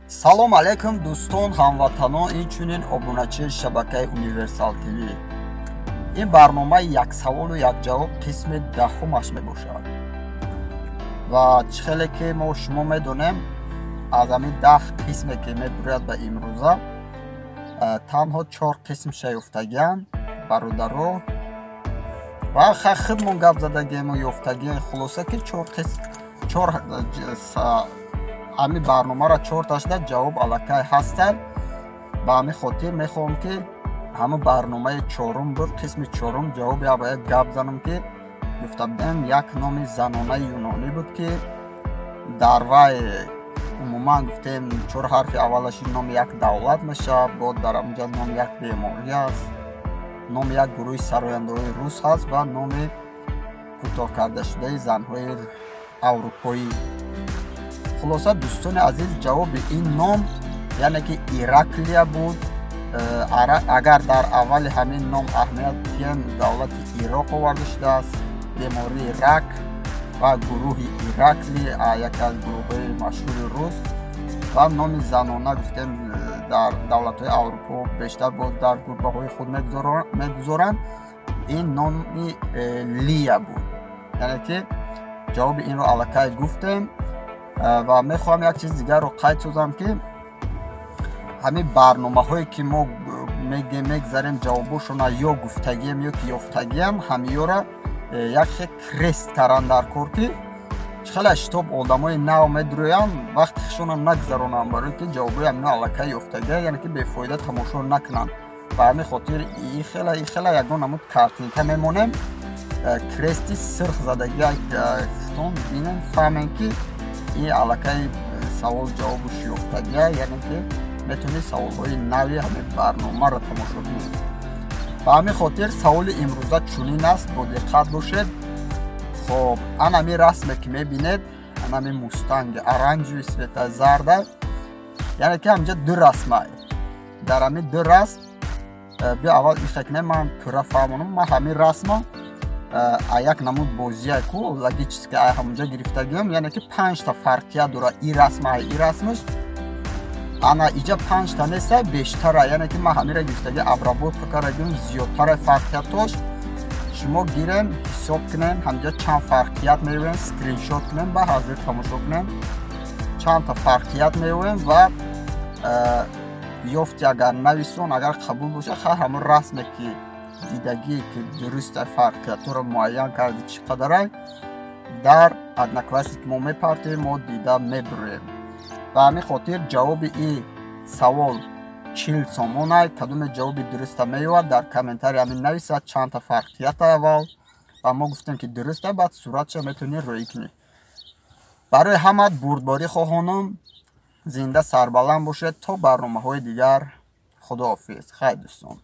Салом алейкум, дӯстон, ҳамватанон, инчунин обуначии шабакаи Универсал ТВ. Ин барномаи «Як саволу як ҷавоб» қисми 10-умаш мебошад. Ва чӣ хеле ки мо шумо медонем, аз ҳамин 10 қисме ки мебуряд, ба имрӯза танҳо чор қисмша ёфтагиам, бародаро, ва худмон гап задагиему ёфтагием. Хулоса ки чор қисм, чор ҳамин барномаро чорташда ҷавоб аллакай ҳастад. Ба ҳамин хотир мехоҳам, ки ҳамин барномаи чорум буд, қисми чорум, ҷавоб як ба як гап занам, ки гуфта будем, як номи занонаи юнонӣ буд, ки дар вай умуман гуфтем, чор ҳарфи аввалаш номи як давлат мешавад, бо дар онҷа номи як беморӣ аст, номи як гурӯҳи сарояндаҳои рус ҳаст ва номи кӯтоҳ кардашудаи занҳои аврупоӣ. Хулоса, дӯстони азиз, ҷавоби ин ном, яъне ки Ираклия буд. Агар дар аввали ҳамин ном аҳамият диҳем, давлати Ироқ оварда шудааст, бемории рак ва гурӯҳи Иракли, яке аз гурӯҳҳои машҳури рус, ва номи занона гуфтем, дар давлатҳои Аврупо бештар боз дар гурбаҳои худ мегузоранд. Ин номи Лия буд. Яъне ки ҷавоби инро аллакай гуфтем. Ва мехоҳам як чиз дигарро қайд созам, ки ҳамин барномаҳое ки мо мегзарем, ҷавобошона ё гуфтагием, ё ки ёфтагиам, ҳамиёра як хел крест кардан дар кор, ки хеле шитоб одамои нав медурӯянд, вақти хишонам нагзаронанд, барое ки ҷавобои ҳамино аллакай ёфтагия, яъне ки бефоида тамошо накунанд. Ба ҳамин хотир и хела ягон намуд картинка мемонем, крести сирх задагия, бинем, фаҳмем, ки ин аллакай савол ҷавобуш ёфтагия, яъне ки метавонед саволҳои нави ҳамин барномаро тамошо кунед. Ба ҳамин хотир саволи имрӯза чунин аст, бо диққат бошед. Хоб, анами расме ки мебинед, анами Мустанги оранжевый цвета, зарда, яъне ки ҳаминҷа ду расма. Дар ҳамин ду расм биё, аввал ихекне, ман пурра фаҳмонам. Ман ҳамин расма як намуд бозия ку логически ай ҳамунҷа гирифтагиам, яъне ки панҷта фарқият дора и расма и расмаш. Ана иҷа панҷта неста, бештара, яъне ки ман ҳамира гирифтаги, обработка кардагиам, зиёдтара фарқиятош. Шумо гирем, ҳисоб кунем, ҳаминҷа чанд фарқият меёвем, скриншот кунем, ба ҳазир тамошо кунем, чандта фарқият меёвем ва ёфти. Агар нависон, агар қабул бошад, хай, ҳамон расме ки дидагие, ки дуруста, фарқиятҳоро муайян карди, чӣ қадарай, дар Одноклассник мо мепартем, мо дида мебурем. Ба ҳамин хотир ҷавоби и савол 40 сомонай. Кадоме ҷавоби дуруста меёвад, дар комментария ҳамин нависад, чандта фарқият аввал ва мо гуфтем, ки дуруста, баъд суратша метавонӣ рӯӣ кунӣ. Барои ҳамат бурдборӣ хоҳонам, зинда сарбаланд бошед. То барномаҳои дигар, худоҳофиз, хайр, дӯстон.